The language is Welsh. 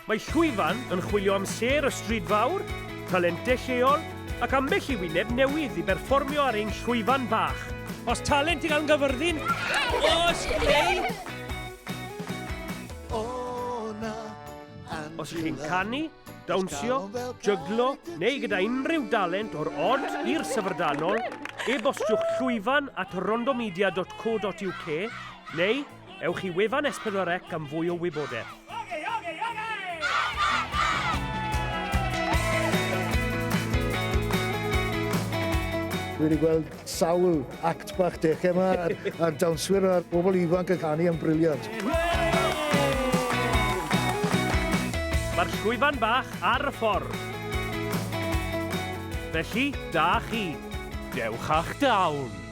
Mae Llwyfan yn chwilio am sêr y stryd fawr, talentau lleol, ac ambell i wyneb newydd i berfformio ar ein llwyfan bach. Os talent i gael yn Gaerfyrddin, oes neu? Os ych chi'n canu, dawnsio, jyglo neu gyda unrhyw dalent o'r od i'r syfrdanol, e-bostiwch llwyfan at rondomedia.co.uk neu Ewch i wefan S4C am fwy o wybodaeth. Dwi wedi gweld sawl act bach deche yma a'r, a'r dawnswyr a'r bobl ifanc yn canu yn brilliant. Mae'r llwyfan bach ar y ffordd. Felly, da chi. Dewch â'ch dawn.